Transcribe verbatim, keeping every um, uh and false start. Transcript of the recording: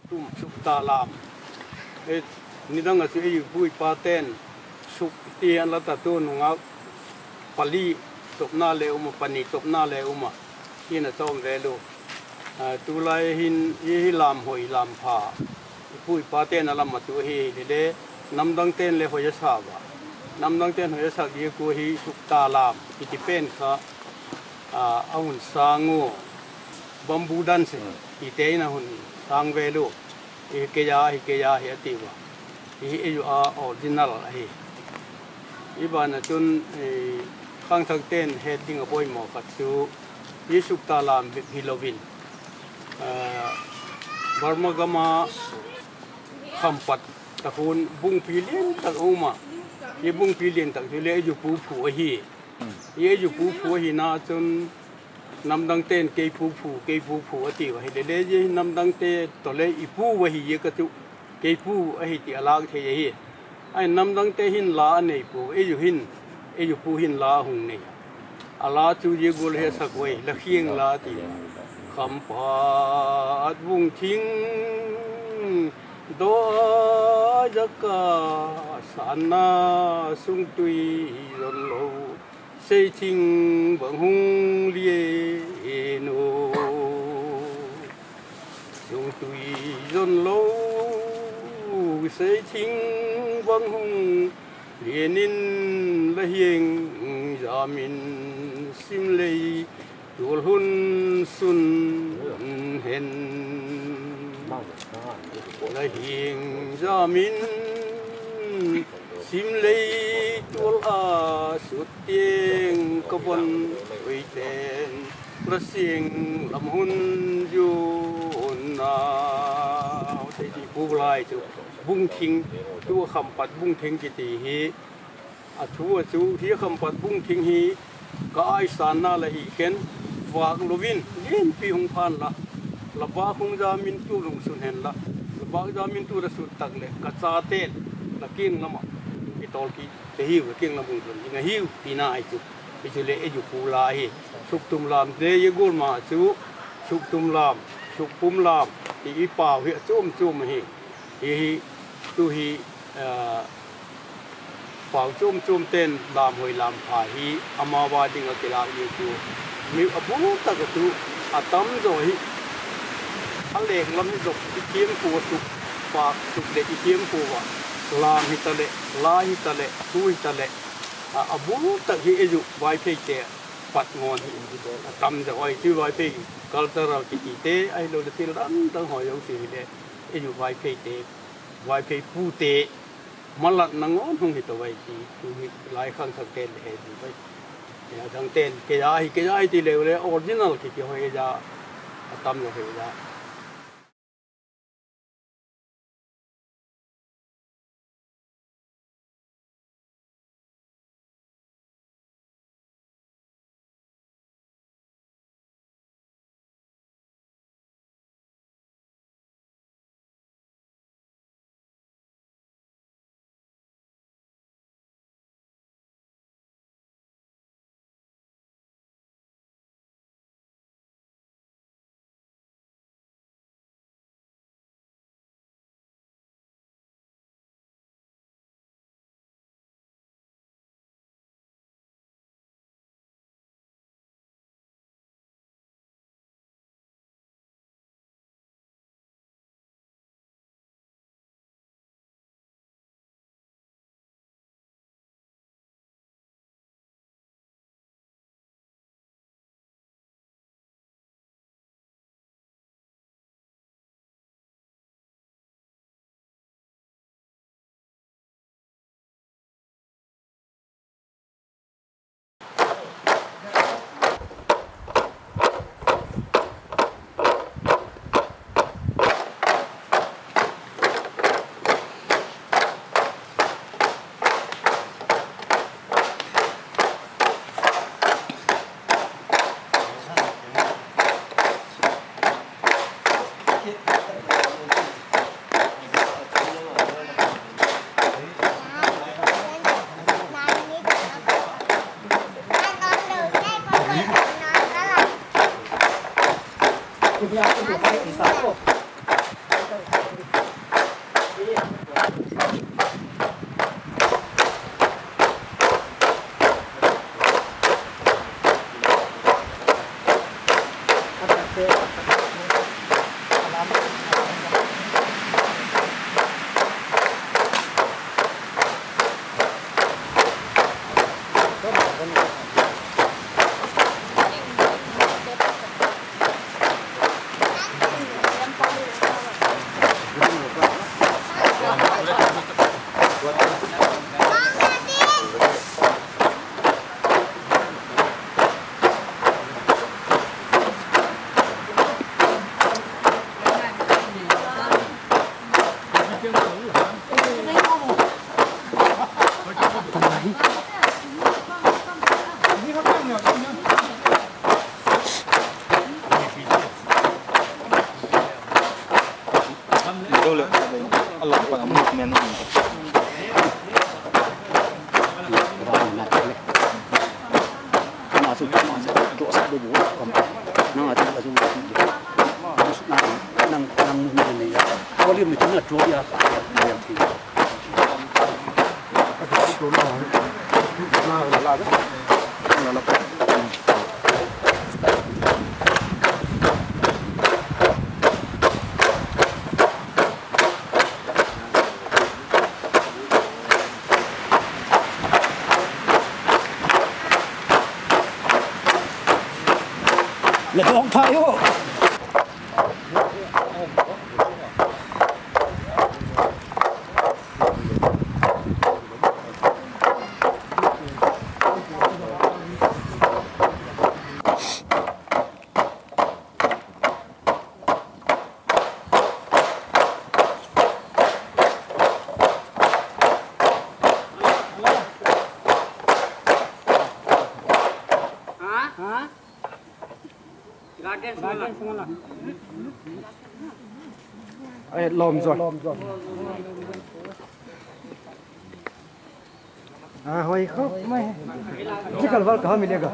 Tum sukta lam. E, nidang ah chu ei pu i pate'n suk ti an la ta tu nung ah pali chopna le um a, pani chopna le um a, hin a chawm vel u. A, tulai hin hi, hi lam hoi lam pha i pu i pate'n a lam a tu ahi le le, namdangte'n le hoi a sa ua. Namdangte'n hoi a sak ziak ua hi sukta lam kiti pen kha, a, a hun sâng u, bamboo dance tite in a hun sâng vel u. Hi kei a, hi kei a hi a ti ua. Hi ei u a original ahi. I ban ah chun, e, khangthakte'n het ding a poimaw khat chu, hi sukta lam bep hilo in, a, Burma gam a khampat tak hun bungpi lian tak a um a. Hi bungpi lian tak chu le ei u pu phu ahi. Hi ei u pu phu ahina chun namdangte'n kei pu phu, kei pu phu a ti ua. Hi le le hi namdangte tawh le i pu ahi ziak a chu kei pu ahi ti a lâk thei ahi. Ahin namdangte hin la a nei pua, ei u hin, ei u pu hin la a hung nei a. A la chu zia gual hi a sak ua, La Khiang la ti. Khampat vung thing dawizak a, sânna sungtui zon lo, seithing bang hung lian u. Sungtui zon lo, seithing bang hung lian in, La Hiang zam in, sim lei tual hun sun hen. La Hiang zam in, sim lei tual a sut tiang ka von ui ten, La Siang lam hun zuan na. Te ti pu lai chu bung thing, tu a khampat bung thing kiti hi. A thu a chu hi khampat bung thing hi ka ai sânna la hi khen, vâk lo in lianpi hung phan la, la bâk hung zam in tu lung sun hen la, la bâk zam in tu la sut tak leh ka chate'n la kiang lam ah kitawl kit te hiu, la kiang lam hung zon ding ahiu tina ahi chu. Hi chu le ei u pu la hi. Suktum lam te i gual ma chu, suktum lam, sukpum lam ti i pau hi a chuam chuam ahi. Hi hi, tu hi, a, pau chuam chuam ten lam hoi lam pha hi ama va ding a kilâk ding chu, mi a bul tak a chu a tam zaw hi, a lêk lam hi zaw i thiam pua, suk, pâk suk leh i thiam pua a, lam hitaleh, la hitaleh, thu hitaleh, a, a bul tak hi ei u Vaipheite pat ngawn hi a tam zaw ahi chu. Vaiphei cultural kitite ahiloleh thil dang dang hoi zosia hileh, ei u Vaipheite, Vaiphei pute malatna ngawn hung hi to ai ti tu hi lai khangthakte'n le he di bai. A dangte'n kei a hi, kei a hi ti leu le original kiti hoi a, a tam lo hi a. La dawng phai u. Ai lawm zaw. A hoi khop mai. Chi kal val ka ham i le ka.